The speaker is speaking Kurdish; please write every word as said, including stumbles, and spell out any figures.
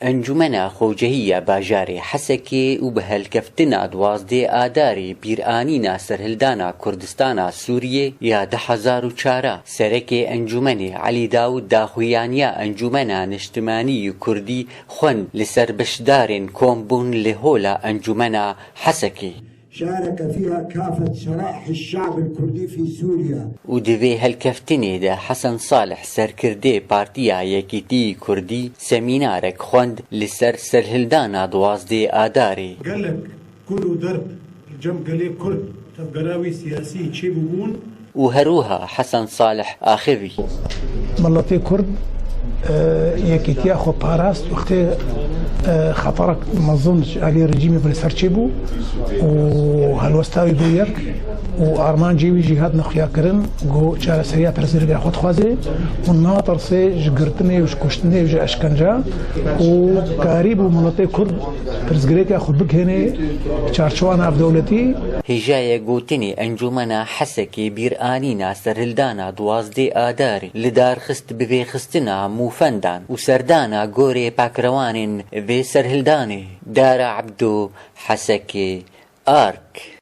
Encûmena Xocehî ya bajarê Hesekê û bi helkeftina duwazdeh Adarê bîranîna serhildana Kurdistana Sûriyê ya du hezar û çar a. Serekê encûmenê Elî Dawud daxuyaniya Encûmena Niştimanî yê Kurdî xwend li ser beşdarên kom bûn li hola Encûmena Hesekê. شارك فيها كافة شرائح الشعب الكردي في سوريا. Û di vê helkeftinê de Hesen Salih, serkirdê Partiya Yekîtî Kurdî, semînarek xwend li ser serhildana duwazdeh Adarê. Gelek kul û derb cem gelê Kurd tevgera wî siyasî çêbûbûn. Û herwiha Hesen Salih axivî. Miletê Kurd, e, yekîtiya xwe parast wextê, e, xeterek mezin ji alî rejîmê ve li ser çêbû û helwesta wî bû yek û armancê wî jî hatine xuyakirin ku çareseriya pirsgirêka xwe dixwaze û natirse ji girtinê û ji kuştinê û ji eşkence û karîbû miletê Kurd pirsgirêka xwe bigihêne çarçewa navdewletî. Hêjayê gotinê Encûmena Hesekê bîranîna serhildana duwazdeh Adarê li dar xist bi vêxistina mûfendan û serdana gorê pakrewanên vê serhildanê. Dara Ebdo, Hesekê, Ark.